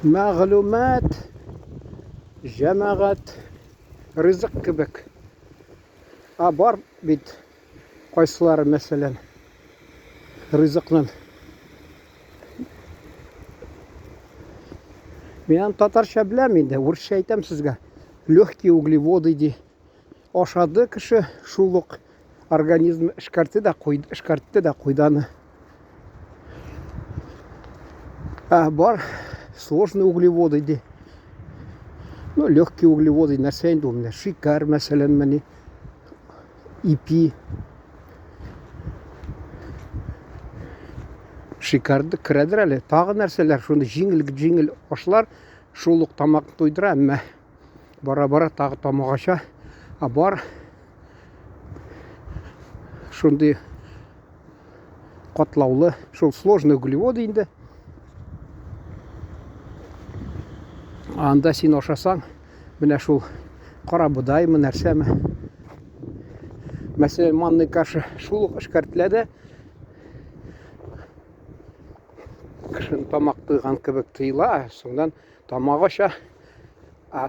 Мәгълүмат, җәмәгать, ризык кебек. А бар бит кайсылары, мәсәлән, ризыкның. Мин аны татарча беләм инде, урысча әйтәм сезгә. Легкие углеводы ди. Ашады кеше, шул ук организм эшкәртте дә куйды, эшкәртте дә куйды аны. Ә, бар сложные углеводы ди. Ну, легкие углеводы нәрсә инде ул менә шикәр, мәсәлән, менә ипи. Шикәр керәдер әле. Тагы нәрсәләр, шундый җиңел-җиңел ашлар шул ук тамак туйдыра, әмма бара-бара тагы тамак ача. Ә бар шундый катлаулы, шул сложный углеводы инде. Анда син ашасаң, менә шул кара бодаймы, нәрсәме. Мәсәлән, манный каша шул ук эшкәртелә дә, кешенең тамак туйган кебек тоела, соңдан тамак ача. Ә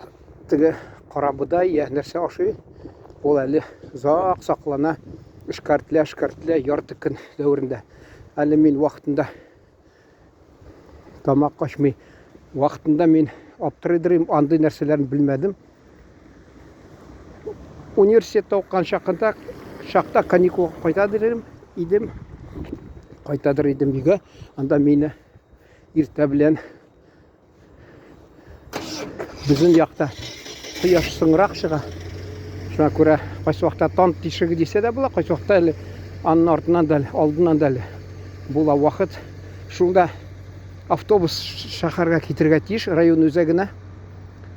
теге карабодай я нәрсә ашый, ул әле озак саклана, эшкәртелә, эшкәртелә ярты көн дәверендә. Әле мин вакытында тамак ачмый. Вакытында мин аптырыйдырым, андый нәрсәләрне белмәдем. Университетта укыган чакында, чакта каникулга кайтадыр идем. Кайтадыр идем өйгә. Анда мине иртә белән Безнең якта кояш соңрак чыга. Шуңа күрә кайсы вакытта тан тишеге дисә дә була, кайсы вакытта әле анын артыннан да әле, алдыннан да әле була вакыт. Шунда автобус шәһәргә китергә тиеш, район үзәгенә.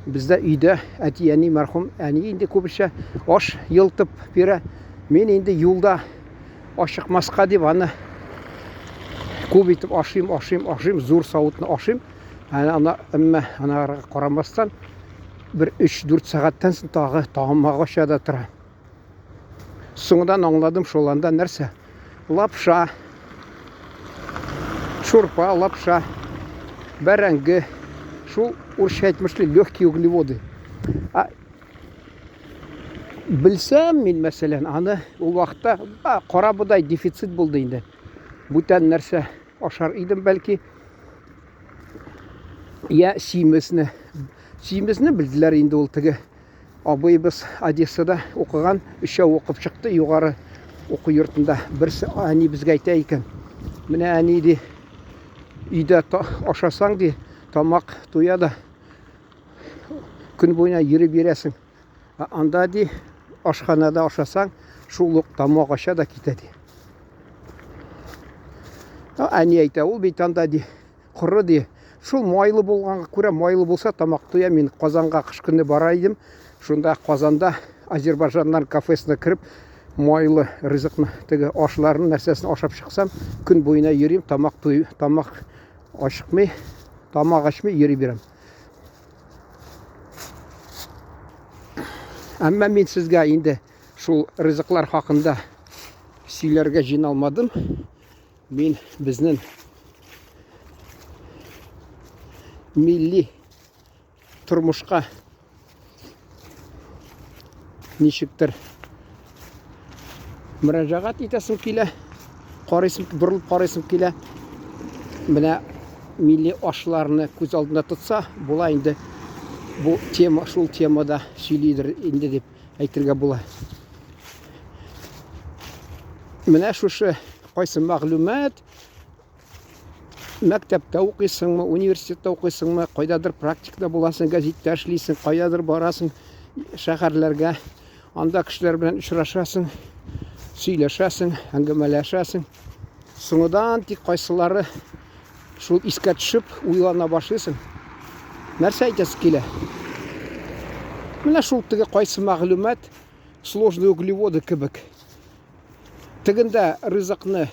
Бездә өйдә әти-әни мәрхүм әни инде күбесә аш елтып бирә. Мин инде юлда ашыкмаска дип аны күп итеп ашыйм, ашыйм, ашыйм, зур савытны ашыйм. Ана, әмма анарга карамастан бер 3-4 сәгатьтән соң тагы тамак ача да тора. Соңдан аңладым шул анда нәрсә? Лапша, шурпа, лапша, бәрәңге, шул урысча әйтмешли легкие углеводы. А Белсәм мин, мәсәлән, аны ул вакытта кара бодай дефицит булды инде. Бүтән нәрсә ашар идем бәлки. Я симезне. Симезне белделәр инде ул теге абыебыз Одессада укыган, өчәү укып чыкты югары уку йортында. Берсе әни безгә әйтә икән. Менә әни ди, өйдә ашасаң ди, тамак туя да Көн буена йөри бирәсең. Ә анда ди, ашханада ашасаң, шул ук тамак ача да китә ди. Әни әйтә, ул бит анда ди, коры ди. Шул майлы булганга күрә, майлы булса тамак туя. Мин Казанга кыш көне бара идем. Шунда Казанда Азербайҗаннар кафесына кереп, майлы ризыкны, теге ашларын, нәрсәсен ашап чыксам, көн буена йөрим, тамак туй, тамак ачыкмый, тамак ачмый йөри бирәм. Әмма мин сезгә инде шул ризыклар хакында сөйләргә җыена алмадым. Мин безнең милли тормышка ничектер мөрәҗәгать итәсем килә. Карыйсым, борылып карыйсым килә. Менә милли ашларны күз алдында тотса, була инде бу тема, шул темада сөйлидер инде дип әйтергә була. Менә шушы кайсы мәгълүмат мәктәптә укыйсыңмы, университетта укыйсыңмы, кайдадыр практикада буласың, гәзиттә эшлисең, каядыр барасың шәһәрләргә, анда кешеләр белән очрашасың, сөйләшәсең, әңгәмәләшәсең. Соңыдан тик кайсылары шул искә төшеп уйлана башлыйсың. Нәрсә әйтәсе килә? Менә шул теге кайсы мәгълүмат сложные углеводы кебек. Тегендә ризыкны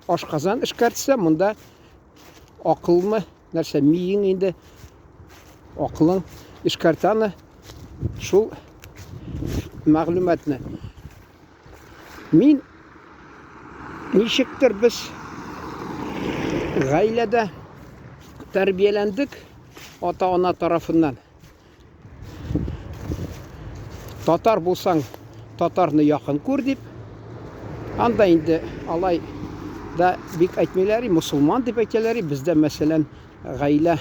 Ашказан эшкәртсә, монда акылмы, нәрсә, миең инде, акылың эшкәртә аны, шул мәгълүматны. Мин ничектер без гаиләдә тәрбияләндек. ата-ана тарафыннан. Татар булсаң, татарны якын күр дип. Анда инде алай да бик әйтмиләр, мусулман дип әйтәләр. Бездә, мәсәлән, гаилә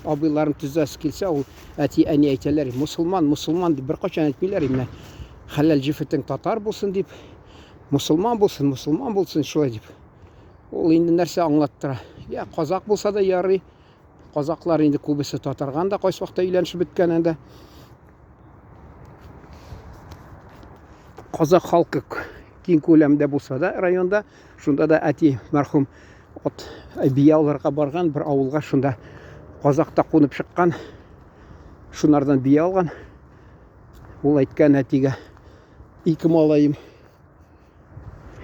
абыйларын төзәсе килсә, ул әти-әни әйтәләр, мусулман, мусулман дип беркайчан әйтмиләр, менә хәләл җефетең татар булсын дип, мусулман булсын, мусулман булсын, шулай дип. Ул инде нәрсә аңлаттыра? Я казак булса да ярый, Казаклар инде күбесе татарган да кайсы вакытта өйләнешеп беткән инде. Казак халкы киң күләмдә булса да районда, шунда да әти мәрхүм ат бия алырга барган бер авылга, шунда казакта кунып чыккан. Шунардан бия алган. Ул әйткән әтигә, ике малаем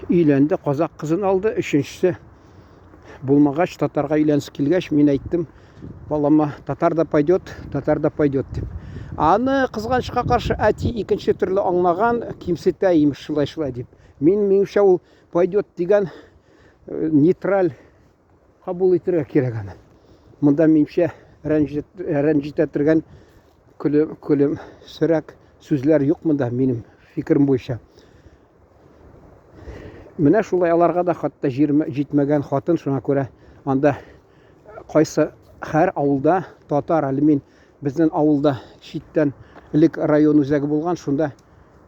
өйләнде, казак кызын алды, өченчесе булмагач, татарга өйләнсе килгәч, мин әйттем, балама, татар да пойдет, татар да пойдет дип. Аны кызганычка каршы әти икенче төрле аңлаган, кимсетә имеш шулай шулай дип. Мин минемчә ул пойдет дигән э, нейтраль кабул итәргә кирәк аны. Монда минемчә рәнҗетә торган көлем, көлем сөрәк сүзләр юк монда минем фикерем буенча. Менә шулай аларга да хатта җитмәгән хатын, шуңа күрә анда кайсы һәр авылда татар, әле мин безнең авылда читтән элек район үзәге булган, шунда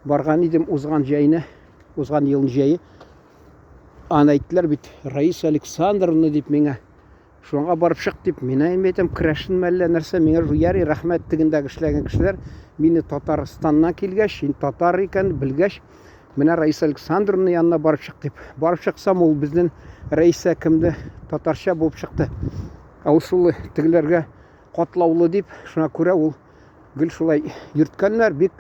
барган идем узган җәйне, узган елның җәе. Аны әйттеләр бит, Раиса Александровна дип миңа. Шуңа барып чык дип, мин әйтәм, керәшен мәллә нәрсә, миңа ярый, рәхмәт тегендәге эшләгән кешеләр, мине Татарстаннан килгәч, син татар икән, белгәч, менә Раиса Александровна янына барып чык дип. Барып чыксам, ул безнең Раиса кемде татарча булып чыкты. Ә ул шул тегеләргә катлаулы дип, шуңа күрә ул гел шулай йөрткәннәр, бик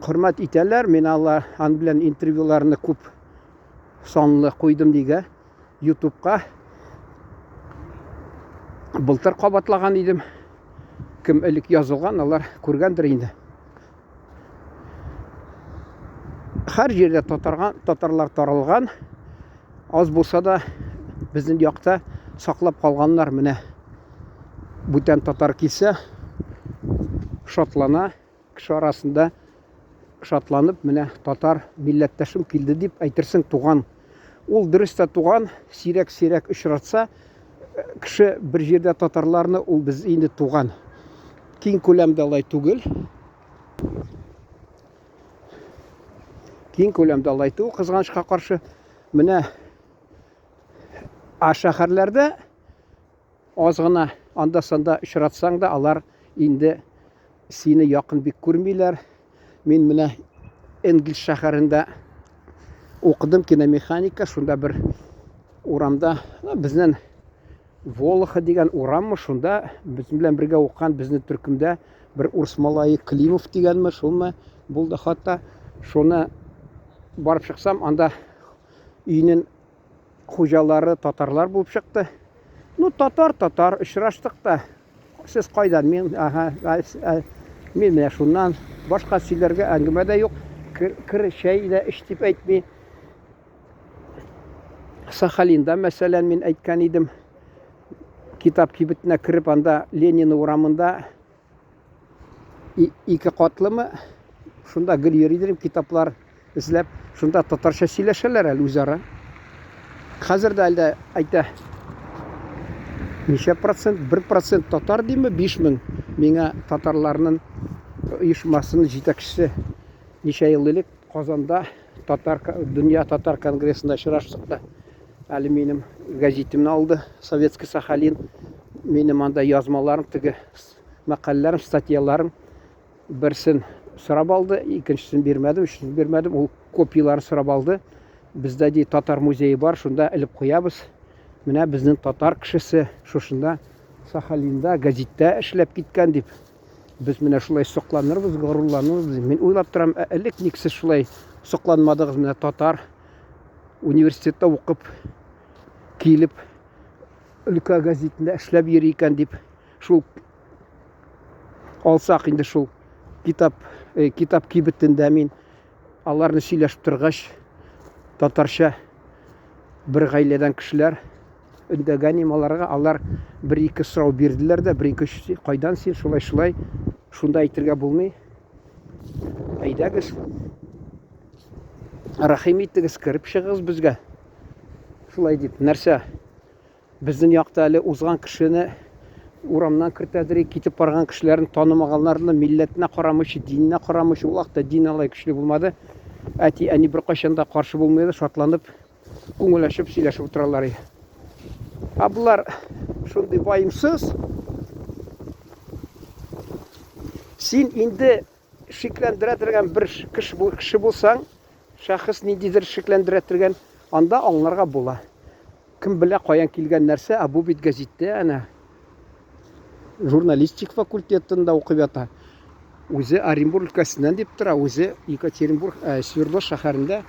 хөрмәт итәләр. Мин алар ан белән интервьюларны күп санлы куйдым дигә ютубка былтыр кабатлаган идем. Кем элек язылган, алар күргәндер инде. Һәр җирдә татарган, татарлар таралган. Аз булса да безнең якта саклап калганнар менә. Бүтән татар килсә, шатлана. Кеше арасында шатланып, менә татар милләттәшем килде дип әйтерсең туган. Ул дөрес тә туган, сирәк-сирәк очратса, кеше бер җирдә татарларны, ул без инде туган. Киң күләмдә алай түгел. Киң күләмдә алай түгел, кызганычка каршы. Менә а шәһәрләрдә Аз гына анда-санда очратсаң да, алар инде сине якын бик күрмиләр. Мин менә Энгельс шәһәрендә укыдым киномеханика, шунда бер урамда, безнең Волоха дигән ураммы, шунда безнең белән бергә укыган безнең төркемдә бер урыс малае Климов дигәнме, шулмы булды хатта. Шуны барып чыксам, анда өйнең хуҗалары татарлар булып чыкты. Ну, татар, татар, очраштык та. Сез кайдан? Мин, ага, мин менә шуннан. Башка сөйләргә әңгәмә дә юк. Кер, кер чәй дә эч дип әйтми. Сахалинда, мәсәлән, мин әйткән идем. Китап кибетенә кереп, анда Ленин урамында ике катлымы? Шунда гел йөри идем, китаплар эзләп. Шунда татарча сөйләшәләр әле үзара. Хәзер дә әлдә әйтә. Ничә процент? 1% татар диме? 5000. Миңа татарларның оешмасының җитәкчесе ничә ел элек Казанда татар дөнья татар конгрессында очраштык та. Әле минем гәзитемне алды, Советский Сахалин. Минем анда язмаларым, теге мәкаләләрем, статьяларым берсен сорап алды, икенчесен бирмәдем, өченчесен бирмәдем. Ул копияләрен сорап алды. Бездә ди татар музее бар, шунда элеп куябыз. Менә безнең татар кешесе шушында Сахалинда гәзиттә эшләп киткән дип. Без менә шулай сокланырбыз, горурланырбыз. Мин уйлап торам, ә элек ник сез шулай сокланмадыгыз менә татар университетта укып килеп өлкә гәзитендә эшләп йөри икән дип. Шул алсак инде шул китап э, китап кибетендә мин аларны сөйләшеп торгач татарча бер гаиләдән кешеләр. Өндәгән им аларга, алар бер-ике сорау бирделәр дә, бер-ике өч, кайдан син, шулай, шулай. Шунда әйтергә булмый. Әйдәгез. Рәхим итегез, кереп чыгыгыз безгә. Шулай дип, нәрсә? Безнең якта әле узган кешене урамнан кертәдер, китеп барган кешеләрне танымаганнарны милләтенә карамыйча, диненә карамыйча, ул вакытта дин алай көчле булмады. Әти, әни беркайчан да каршы булмый иде, шатланып, күңел ачып сөйләшеп утыралар иде. Ә болар шундый ваемсыз. Син инде шикләндерә торган бер кеше, кеше булсаң, шәхес ниндидер шикләндерә торган, анда аңларга була. Кем белә каян килгән нәрсә, ә бу бит гәзиттә әнә журналистик факультетында укып ята. Үзе Оренбург өлкәсеннән дип тора, үзе Екатеринбург, ә, Свердловск шәһәрендә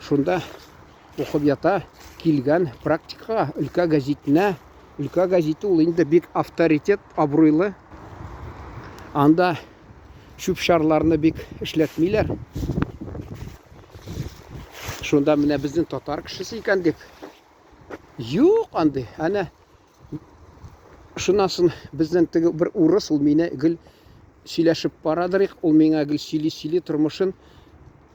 шунда укып ята, килгән практикага өлкә гәзитенә. Өлкә гәзите ул инде бик авторитет, абруйлы. Анда чүп-чарларны бик эшләтмиләр. Шунда менә безнең татар кешесе икән дип. Юк андый. Әнә шуннан соң безнең теге бер урыс ул мине гел сөйләшеп барадыр, ул миңа гел сөйли-сөйли тормышын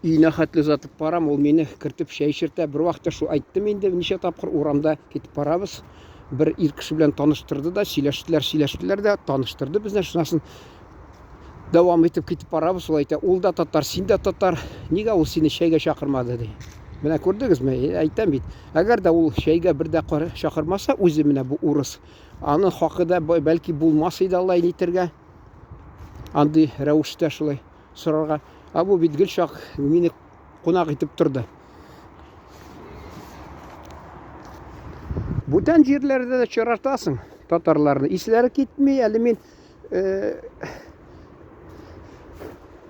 өенә хәтле озатып барам, ул мине кертеп чәй эчертә. Бер вакытта шул әйттем инде, ничә тапкыр урамда китеп барабыз. Бер ир кеше белән таныштырды да, сөйләштеләр, сөйләштеләр дә, таныштырды безне. Шуннан соң дәвам итеп китеп барабыз. Ул әйтә, ул да татар, син дә татар. Нигә ул сине чәйгә чакырмады, ди. Менә күрдегезме? Әйтәм бит. Әгәр дә ул чәйгә бер дә чакырмаса, үзе менә бу урыс, аның хакы да бәлки булмас иде алай нитергә. Андый рәвештә шулай сорарга. Ә бу бит гел чак мине кунак итеп торды. Бүтән җирләрдә дә очратасың татарларны. Исләре китми, әле мин э,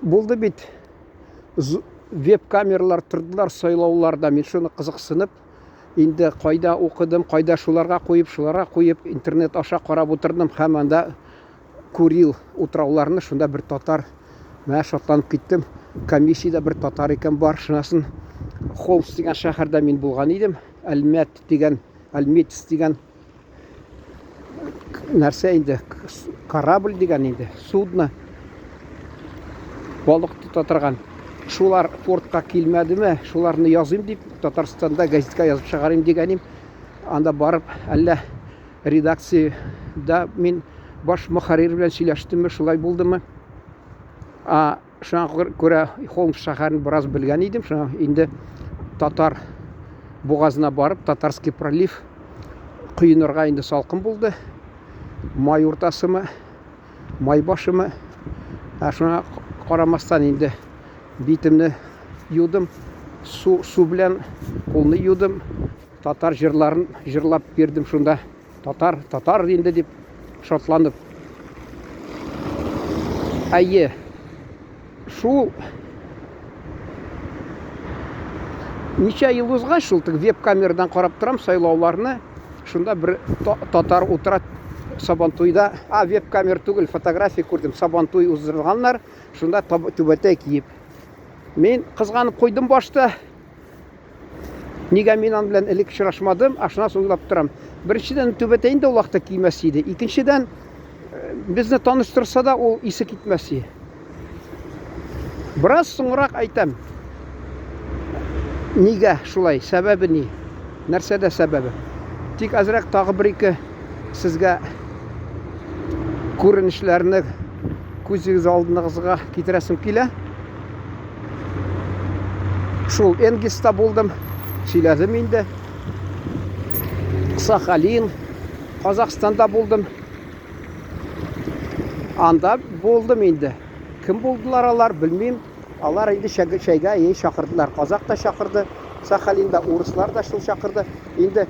булды бит веб-камералар тордылар сайлауларда. Мин шуны кызыксынып, инде кайда укыдым, кайда шуларга куеп, шуларга куеп, интернет аша карап утырдым һәм анда Курил утрауларны шунда бер татар, менә шатланып киттем. Комиссиядә бер татар икән бар. Шунасын Холмс дигән шәһәрдә мин булган идем. Әлмәт дигән, Альметьевск дигән нәрсә инде, корабль дигән инде, судно. Балык тота торган. Шулар портка килмәдеме, шуларны языйм дип, Татарстанда газетка язып чыгарыйм дигән идем. Анда барып, әллә редакциядә мин баш мөхәррир белән сөйләштемме, шулай булдымы? А, шуңа күрә Холмс шәһәрен бераз белгән идем, шуңа инде татар бугазына барып, Татарский пролив коенырга инде салкын булды. Май уртасымы, май башымы. Ә шуңа карамастан инде битемне юдым, су, су белән кулны юдым. Татар җырларын җырлап бирдем шунда. Татар, татар инде дип шатланып. Әйе. Шул ничә ел узгач, шул теге веб-камерадан карап торам сайлауларны. Шунда бер татар утыра Сабантуйда. А, веб-камера түгел, фотография күрдем. Сабантуй уздырганнар. Шунда түбәтәй киеп. Мин кызганып куйдым башта. Нигә мин аның белән элек очрашмадым, ә шуннан соң уйлап торам. Беренчедән, түбәтәен дә ул вакытта кимәс иде. Икенчедән, э, безне таныштырса да, ул исе китмәс иде. Бераз соңрак әйтәм. Нигә шулай? Сәбәбе ни? Нәрсәдә сәбәбе? Тик әзрәк тагы бер-ике сезгә күренешләрне күзегез алдыныгызга китерәсем килә. Шул Энгельста булдым, сөйләдем инде. Сахалин, Казахстанда булдым. Анда булдым инде. Кем булдылар алар, белмим. Алар инде чәйгә ей чакырдылар. Казак та чакырды, Сахалинда урыслар да шул чакырды. Инде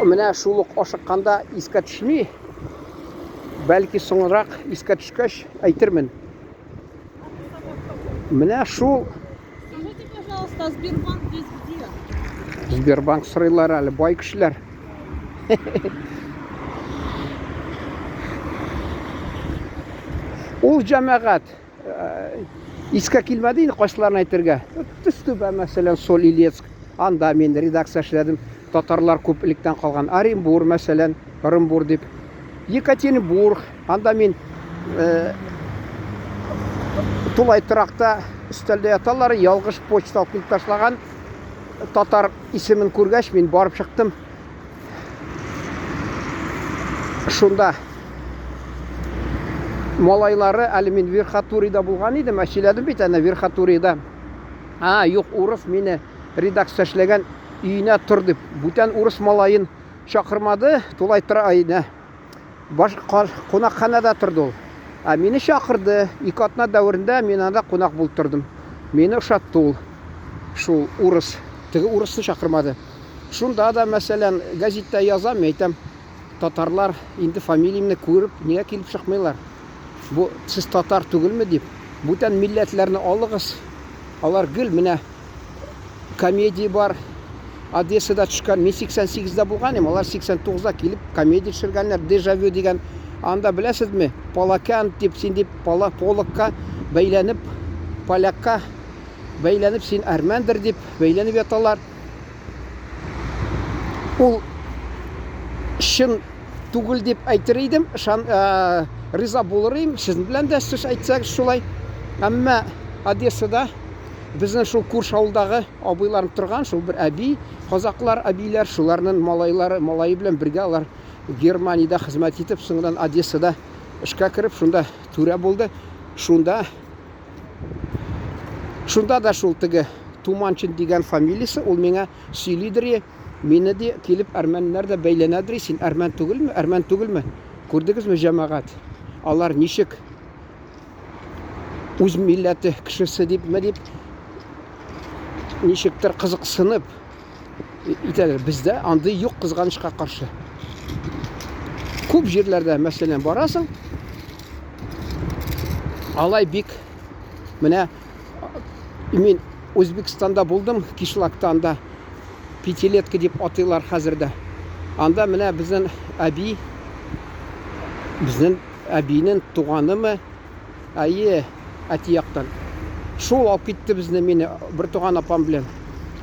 менә шул ук ашыкканда искә төшми. Бәлки соңрак искә төшкәч әйтермен. Менә шул. Скажите, пожалуйста, а Сбербанк здесь где? Сбербанк сорыйлар әле, бай кешеләр. Ул җәмәгать э, искә килмәде инде кайсыларын әйтергә. Төстүбә, мәсәлән, Соль-Илецк. Анда мин редакция эшләдем. Татарлар күп электән калган. Оренбур, мәсәлән, Оренбур дип. Екатеринбург, анда мин э, тулай торакта өстәлдә яталар, ялгыш почта алып килеп ташлаган. Татар исемен күргәч, мин барып чыктым. Шунда малайлары, әле мин Верхотурьеда булган идем, ә сөйләдем бит әнә Верхотурьеда. А, юк, урыс мине редакция эшләгән өенә тор дип, бүтән урыс малаен чакырмады, тулай тора өенә. Баш кунакханәдә торды ул. Ә мине чакырды. Ике атна дәверендә мин анда кунак булып тордым. Мине ошатты ул. Шул урыс. Теге урысны чакырмады. Шунда да, мәсәлән, гәзиттә язам, мин әйтәм, татарлар инде фамилиямне күреп, нигә килеп чыкмыйлар? Бу сез татар түгелме дип. Бүтән милләтләрне алыгыз. Алар гел менә комедия бар. Одессада төшкән, мин 88-дә булган идем, алар 89-да килеп комедия төшергәннәр, Дежавю дигән. Анда беләсезме, Полакян дип син дип пола, полокка бәйләнеп, полякка бәйләнеп син әрмәндер дип бәйләнеп яталар. Ул чын түгел дип әйтер идем, ышан, ә, риза булыр идем, сезнең белән дә сүз әйтсәгез шулай. Әмма Одессада безнең шул күрше авылдагы абыйларым торган, шул бер әби, казаклар, әбиләр, шуларның малайлары, малае белән бергә алар Германиядә хезмәт итеп, соңыннан Одессада эшкә кереп, шунда түрә булды. Шунда Шунда да шул теге Туманчин дигән фамилиясе, ул миңа сөйлидер, мине ди, килеп әрмәннәр дә бәйләнәдер, син әрмән түгелме, әрмән түгелме? Күрдегезме, җәмәгать? Алар ничек үз милләте кешесе дипме дип ничектер кызыксынып итәләр. Бездә андый юк, кызганычка каршы. Күп җирләрдә, мәсәлән, барасың, алай бик менә мин Үзбекстанда булдым, Кишлакта анда пятилетка дип атыйлар хәзер дә. Анда менә безнең әби, безнең әбинең туганымы, әйе, әти яктан. Шул алып китте безне, мине бер туган апам белән.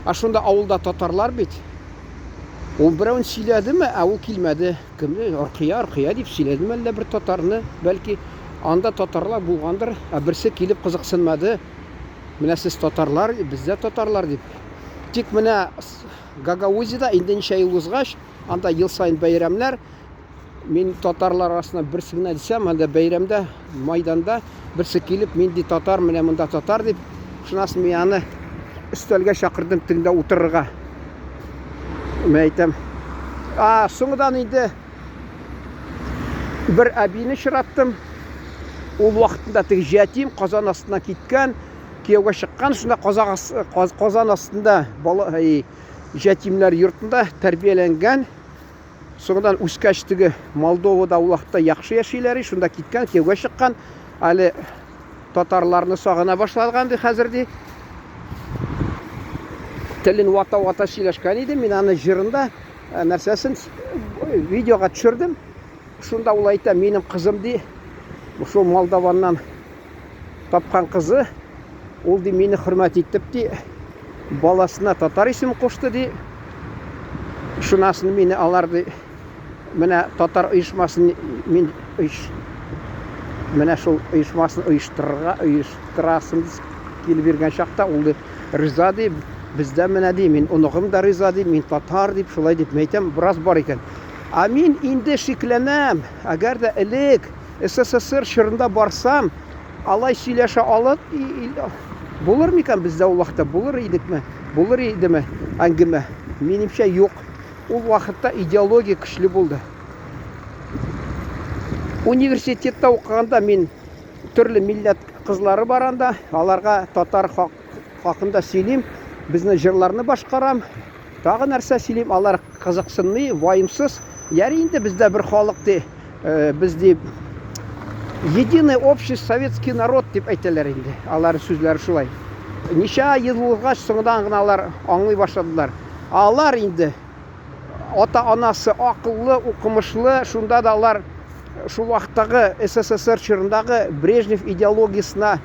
Ә шунда авылда татарлар бит. Ул берәүне сөйләдеме, ә ул килмәде. Кемне? Оркыя, Оркыя дип сөйләдеме әллә бер татарны? Бәлки, анда татарлар булгандыр, ә берсе килеп кызыксынмады. Менә сез татарлар, без дә татарлар дип. Тик менә Гагаузида инде ничә ел узгач, анда ел саен бәйрәмнәр. Мин татарлар арасында берсе генә дисәм, анда бәйрәмдә, майданда берсе килеп, мин ди татар, менә монда татар дип, шуннан соң мин аны өстәлгә чакырдым тегендә утырырга. Мин әйтәм. А, соңыдан инде бер әбине очраттым. Ул вакытында теге җәтим Казан астына киткән, кияүгә чыккан, шунда Казан астында бала җәтимнәр йортында тәрбияләнгән. Соңыннан үскәч теге Молдовада ул вакытта яхшы яшиләр, шунда киткән, кияүгә чыккан. Әле татарларны сагына башлаган ди хәзер ди. Телен вата-вата сөйләшкән иде. Мин аны җырында э, нәрсәсен видеога төшердем. Шунда ул әйтә, минем кызым ди, шул Молдованнан тапкан кызы, ул ди мине хөрмәт итеп ди, баласына татар исеме кушты ди. Шунасын мине алар ди, менә татар оешмасын мин оеш менә шул оешмасын оештырырга оештырасым килеп йөргән чакта ул ди риза ди, бездә менә ди, мин оныгым да риза ди, мин татар дип шулай дип әйтәм, бераз бар икән. Ә мин инде шикләнәм, әгәр дә элек СССР чорында барсам, алай сөйләшә алып булыр микән бездә ул вакытта? Булыр идекме? Булыр идеме әңгәмә? Минемчә, юк. Ул вакытта идеология көчле булды. Университетта укыганда мин төрле милләт кызлары бар анда, аларга татар хакында сөйлим, безнең җырларны башкарам. Тагы нәрсә сөйлим, алар кызыксынмый, ваемсыз. Яри инде бездә бер халык ди, э, без ди единый общий советский народ дип әйтәләр инде. Алар сүзләре шулай. Ничә ел узгач, соңдан гына алар аңлый башладылар. Алар инде ата-анасы акыллы, укымышлы, шунда да алар шул вакыттагы СССР чорындагы Брежнев идеологиясенә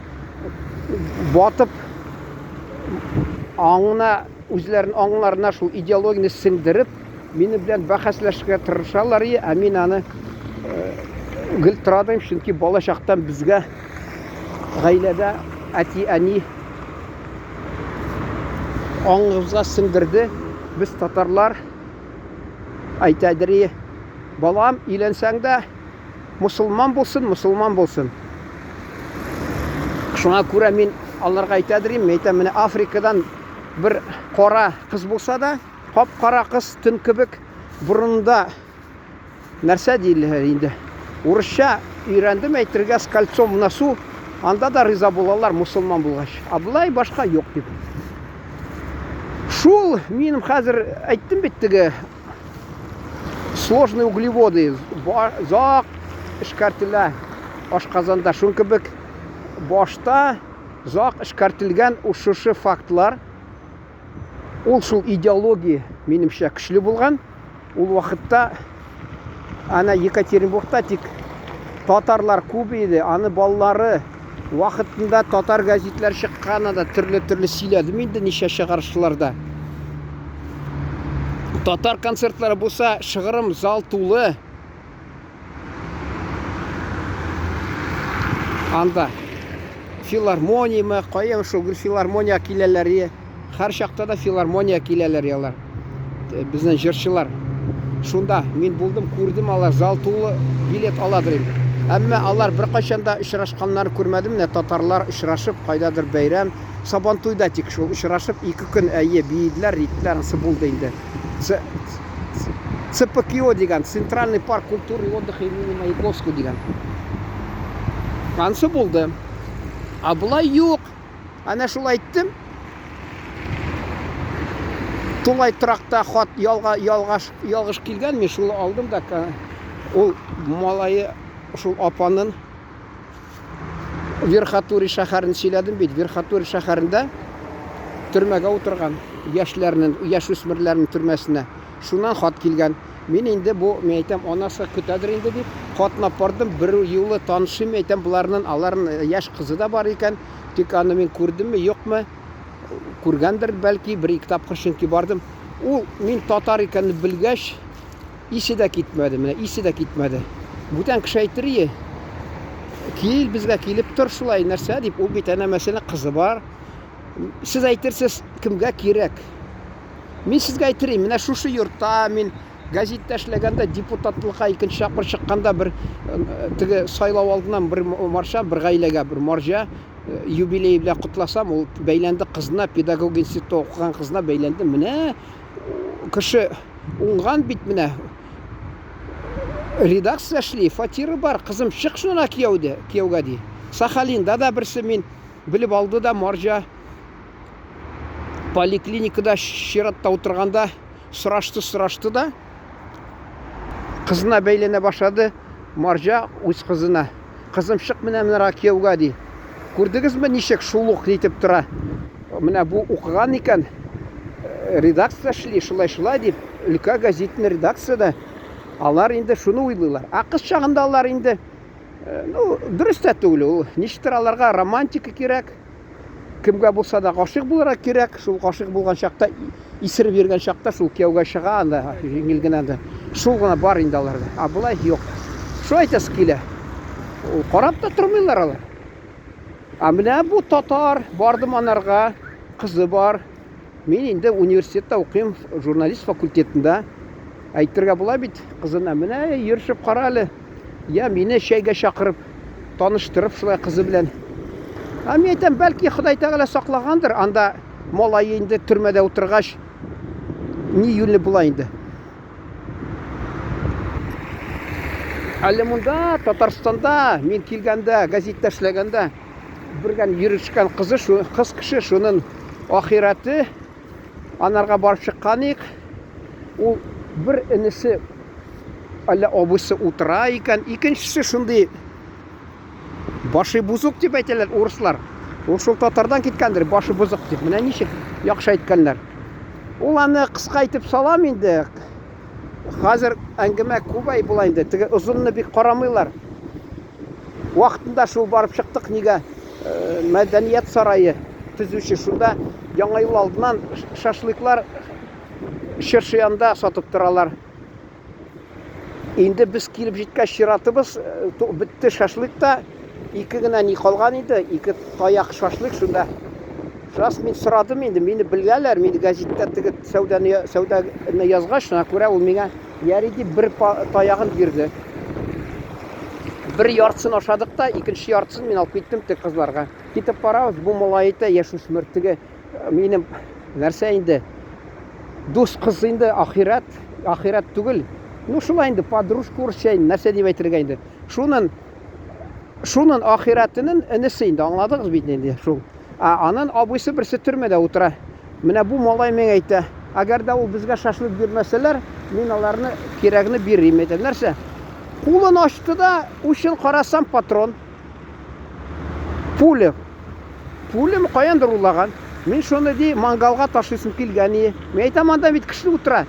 батып. Аңына, үзләренең аңнарына шул идеологияне сеңдереп, минем белән бәхәсләшергә тырышалар, ә мин аны гел тора дим, чөнки бала чактан безгә гаиләдә әти-әни аңыбызга сеңдерде. Без татарлар әйтәдер, балам, өйләнсәң дә мосылман булсын, мосылман булсын. Шуңа күрә мин аларга әйтәдер идем, әйтәм, менә Африкадан бер кара кыз булса да, кап-кара кыз, төн кебек, борынында нәрсә диелә инде. Урысча өйрәндем әйтергә с кольцом в носу, анда да риза булалар мусульман булгач. А болай башка юк дип. Шул минем хәзер әйттем бит теге сложные углеводы озак эшкәртелә ашказанда. Шуның кебек башта озак эшкәртелгән шушы фактлар, ул шул идеология минемчә көчле булган. Ул вакытта ана Екатеринбургта тик татарлар күп иде, аны балалары вакытында татар гәзитләр чыккан анда төрле-төрле сөйләдем инде ничә чыгарышларда. Татар концертлары булса, шыгрым зал тулы. Анда филармониямы, кая шул гел филармония киләләр. Һәр чакта да филармония киләләр ялар. Безнең җырчылар. Шунда мин булдым, күрдем алар зал тулы билет аладыр инде. Әмма алар беркайчан да очрашканнарын күрмәдем. Менә татарлар очрашып, кайдадыр бәйрәм, Сабантуйда тик шул очрашып, ике көн әйе биеделәр, риттеләр, анысы булды инде. ЦПКИО дигән, Центральный парк культуры и отдыха имени Маяковского дигән. Анысы булды. А болай юк. Әнә шул әйттем. Тулай торакта хат ялга, ялгаш, ялгыш килгән, мин шул алдым да, ул малае шул апанын Верхотурье шәһәрен сөйләдем бит. Верхотурье шәһәрендә төрмәгә утырган яшьләрнең, яшүсмерләрнең төрмәсенә. Шуннан хат килгән. Мин инде бу, мин әйтәм, анасы көтәдер инде дип, хатны алып бардым. Бер юлы танышыйм, әйтәм, боларның, аларның яшь кызы да бар икән. Тик аны мин күрдемме, юкмы? Күргәндер, бәлки, бер-ике тапкыр чөнки бардым. Ул мин татар икәнне белгәч, исе дә китмәде, менә исе дә китмәде. Бүтән кеше әйтер ие, кил, безгә килеп тор шулай, нәрсә дип, ул бит әнә мәсәлән кызы бар. Сез әйтерсез, кемгә кирәк? Мин сезгә әйтерим, менә шушы йортта мин гәзиттә эшләгәндә депутатлыкка икенче тапкыр чыкканда бер э, теге сайлау алдыннан бер марша, бер гаиләгә бер марҗа э, юбилей белән котласам, ул бәйләнде кызына, педагог институтта укыган кызына бәйләнде. Менә кеше уңган бит менә. Редакция эшли, фатиры бар, кызым чык шуна кияүдә, кияүгә ди. Сахалинда да берсе мин белеп алды да марҗа поликлиникада чиратта утырганда сорашты, сорашты да кызына бәйләнә башлады. Марҗа үз кызына. Кызым, чык менә менә кияүгә ди. Күрдегезме, ничек шул ук нитеп тора? Менә бу укыган икән, э, редакция эшли, шулай-шулай дип, өлкә гәзитенең редакциядә алар инде шуны уйлыйлар. Ә кыз чагында алар инде, э, ну, дөрес тә түгел ул. Ничектер аларга романтика кирәк. Кемгә булса да гашыйк булырга кирәк. Шул гашыйк булган чакта, исереп йөргән чакта шул кияүгә чыга анда җиңел генә дә. Шул гына бар инде аларда. Ә болай юк. Шул әйтәсе килә. Ул карап та тормыйлар алар. Ә менә бу татар, бардым анарга, кызы бар. Мин инде университетта укыйм, журналист факультетында. Әйтергә була бит кызына, менә йөршеп кара әле. Я мине чәйгә чакырып, таныштырып шулай кызы белән. Ә мин әйтәм, бәлки Ходай Тәгалә саклагандыр, анда малае инде төрмәдә утыргач, ни юньле була инде. Әле монда, Татарстанда, мин килгәндә, газетта эшләгәндә, бергән йөрешкән кызы, шу, кыз кеше, шунын ахирәте, анарга барып чыккан ик. Ул бер энесе, әллә абыйсы утыра икән, икенчесе шундый башы бузык дип әйтәләр урыслар. Ул шул татардан киткәндер, башы бузык дип. Менә ничек яхшы әйткәннәр. Ул аны кыска итеп салам инде. Хәзер әңгәмә күбәй була инде. Теге озынны бик карамыйлар. Вакытында шул барып чыктык нигә? Э, мәдәният сарае. төзүче шунда Яңа ел алдыннан шашлыклар чыршы янында сатып торалар. Инде без килеп җиткәч чиратыбыз бетте шашлык та. Ике генә ни калган иде, ике таяк шашлык шунда. Рас мин сорадым инде, мине белгәләр, мин гәзиттә теге сәүдәне сәүдәне язгач, шуңа күрә ул миңа яри дип бер таягын бирде. Бер яртысын ашадык та, икенче яртысын мин алып киттем теге кызларга. Китеп барабыз, бу малай әйтә, яшүсмер теге минем нәрсә инде, дус кыз инде, ахирәт, ахирәт түгел. Ну шулай инде, подружка урысча инде, нәрсә дип әйтергә инде. Шунын шунын ахирәтенең энесе инде, аңладыгыз бит инде шул. Ә анын абыйсы берсе төрмәдә утыра. Менә бу малай миңа әйтә, әгәр дә ул безгә шашлык бирмәсәләр, мин аларны кирәгне бирим әйтә. Нәрсә? Кулын ачты да, учын карасам, патрон. Пуля. Пуляны каяндыр урлаган. Мин шуны ди, мангалга ташлыйсым килгән и. Мин әйтәм, анда бит кеше утыра.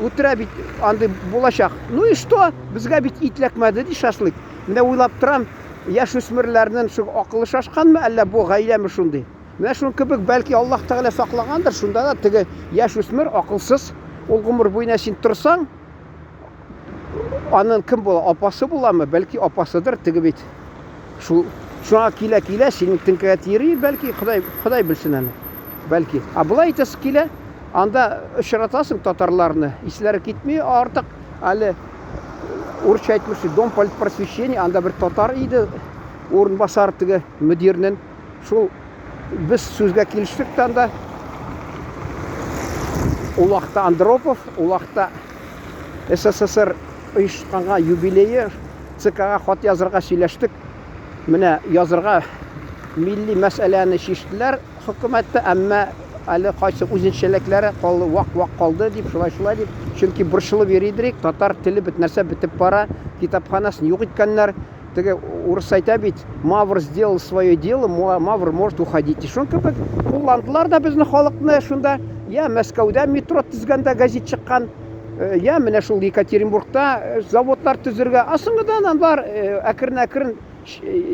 Утыра бит, андый булачак. Ну и что? Безгә бит ит эләкмәде ди шашлык. Менә уйлап торам, яшүсмерләрнең шул акылы шашканмы, әллә бу гаиләме шундый? Менә шуның кебек, бәлки Аллаһ Тәгалә саклагандыр, шунда да теге яшүсмер акылсыз, ул гомер буена син торсаң, Анын кем була? Апасы буламы? Бәлки апасыдыр, теге бит. Шул шуңа килә-килә синең теңкәгә тиери, бәлки Ходай, Ходай белсен аны. Бәлки. А болай итәсе килә, анда очратасың татарларны, исләре китми артык. Әле урысча әйтмешли, дом политпросвещения, анда бер татар иде, урынбасар теге мөдирнең. Шул без сүзгә килештек тә анда. Ул вакытта Андропов, ул вакытта СССР оешканга юбилее ЦКга хат язырга сөйләштек. Менә язырга милли мәсьәләне чиштеләр хөкүмәттә, әмма әле кайсы үзенчәлекләре калды, вак-вак калды дип, шулай-шулай дип. Чөнки борчылып йөри идек, татар теле бит нәрсә бетеп бара, китапханасын юк иткәннәр. Теге урыс әйтә бит, мавр сделал свое дело, мавр может уходить. Шуның кебек кулландылар да безне халыкны шунда. Я Мәскәүдә метро төзгәндә газет чыккан, я менә шул Екатеринбургта заводлар төзергә. А соңгыдан алар әкрен-әкрен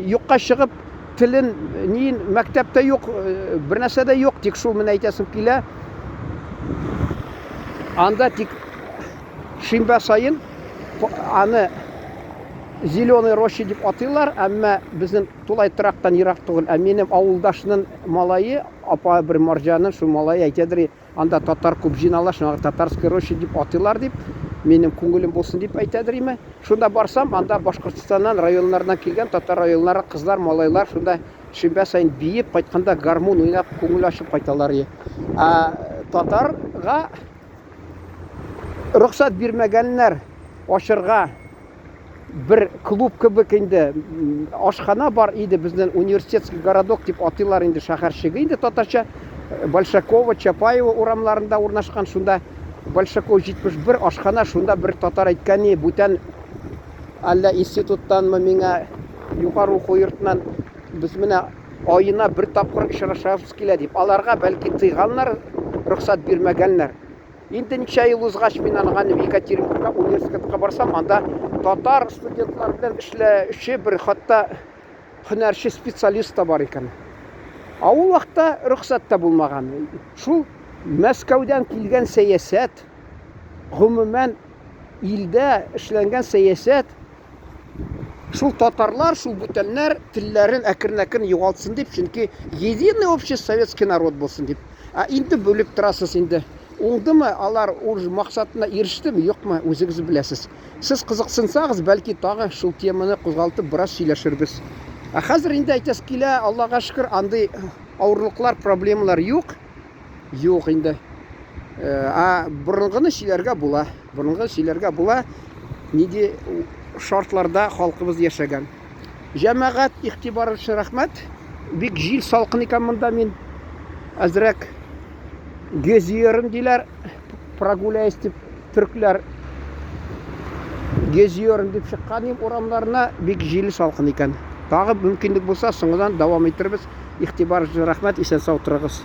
юкка чыгып, телен, ниен мәктәптә юк, бер нәрсә дә юк, тик шул менә әйтәсем килә. Анда тик шимбә саен аны Зеленый роща дип атыйлар, әмма безнең тулай торактан ерак түгел. Ә минем авылдашның малае, апа бер марҗаның шул малае әйтәдер, анда татар күп җыйнала, шуңа Татарская роща дип атыйлар дип, минем күңелем булсын дип әйтәдер име. Шунда барсам, анда Башкортстаннан, районнардан килгән татар районнары кызлар, малайлар шунда шимбә саен биеп, кайтканда гармун уйнап, күңел ачып кайталар. Ә татарга рөхсәт бирмәгәннәр ачырга бер клуб кебек инде ашхана бар иде безнең университетский городок дип атыйлар инде шәһәрчеге инде татарча Большакова, Чапаева урамнарында урнашкан шунда Большакова 71 ашхана шунда бер татар әйткән ни бүтән әллә институттанмы миңа югары уку йортыннан без менә аена бер тапкыр очрашабыз килә дип аларга бәлки тыйганнар рөхсәт бирмәгәннәр Инде ничә ел узгач, мин аңа Екатеринбургка университетка барсам, анда татар студентлар белән эшләүче бер хатта һөнәрче специалист та бар икән. Ә ул вакытта рөхсәт тә булмаган. Шул Мәскәүдән килгән сәясәт, гомумән илдә эшләнгән сәясәт шул татарлар, шул бүтәннәр телләрен әкрен-әкрен югалтсын дип, чөнки единый общий советский народ булсын дип. Ә инде бүлеп торасыз инде. Уңдымы, алар ур максатына ирештеме, юкмы, үзегез беләсез. Сез кызыксынсагыз, бәлки тагы шул теманы кузгалтып бераз сөйләшербез. Ә хәзер инде әйтәсе килә, Аллага шөкер, андый авырлыклар, проблемалар юк. Юк инде. Ә борынгыны сөйләргә була. Борынгы сөйләргә була, нинди шартларда халкыбыз яшәгән. Җәмәгать, игътибар өчен рәхмәт. Бик җил салкын икән монда мин. Әзрәк гезиерым диләр, прогуляюсь дип төркләр гезиерым дип чыккан идем урамнарына, бик җил салкын икән. Тагы мөмкинлек булса, соңыннан дәвам итербез. Игътибар өчен рәхмәт, исән-сау торыгыз.